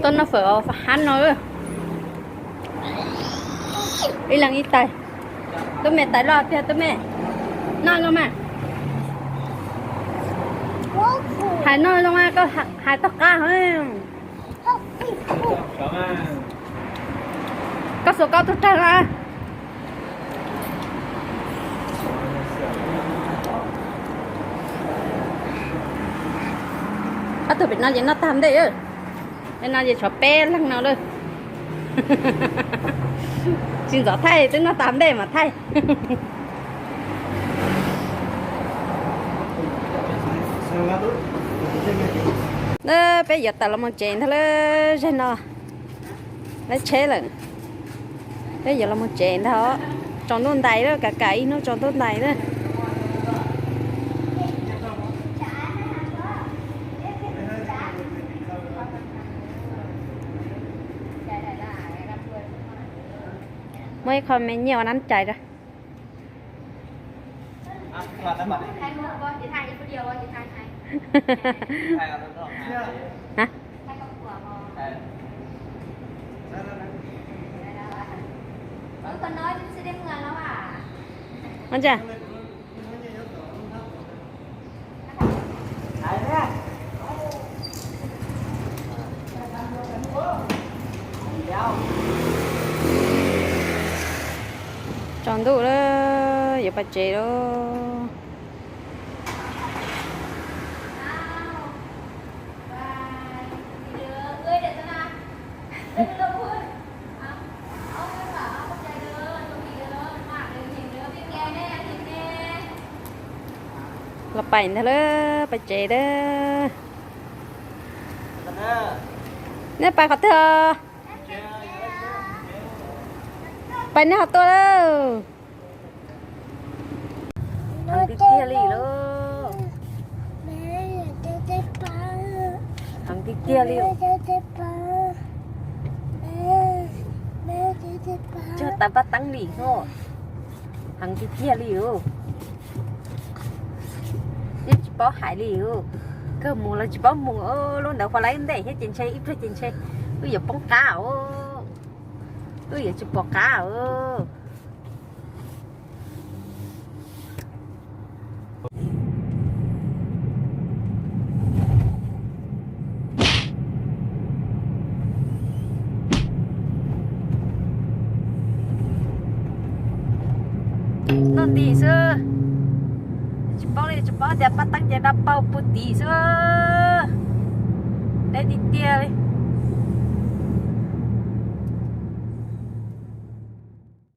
Tuaj noj fawm hab no. Ib leeg ib tais. Tub me tais loj tiag tub me. Noj zoo mas. Hais noj zoo mas koj hais tau qab. Koj xuas koj tug rag na. Ob tug pem no ces noj tag ntej. Pem no ces tshuav peb leeg no lawm. Tsis ntxov thaij, twb noj tag ntej mas thaij. Peb yuav tawm los mus tsev ntag lawm, zaum no lawv tsheb lawm. Peb yuav los mus tsev ntag, tsaus ntuj ntais lawm, kam kam ib hnub tsaus ntuj ntais lawm. Muaj ib qho me nyiaj ua nab cais rau. Tsaus ntuj lawm, yuav pais tsev lawm. Los pais ntag lawm, pais tsev lawm. Nej pais qhov twg os? Pais nej ho tuaj lawm. Heev tiag tiag li lauj. Heev tiag tiag li. Cog tau paj teeb li os. Heev tiag tiag li os. Yeej tsis paub hais li os. Kawg mus los tsis paub mus, lub ntawd ua lawv ntej thiab ces ntshe ib pliag ces ntshe wb yuav poob qab os. Wb yuav tsis pom qab os. Noj nti xwb. Tsis paub li, tsis paub tias paj teeb ces da paug puag tim xwb. Deb tiag tiag li.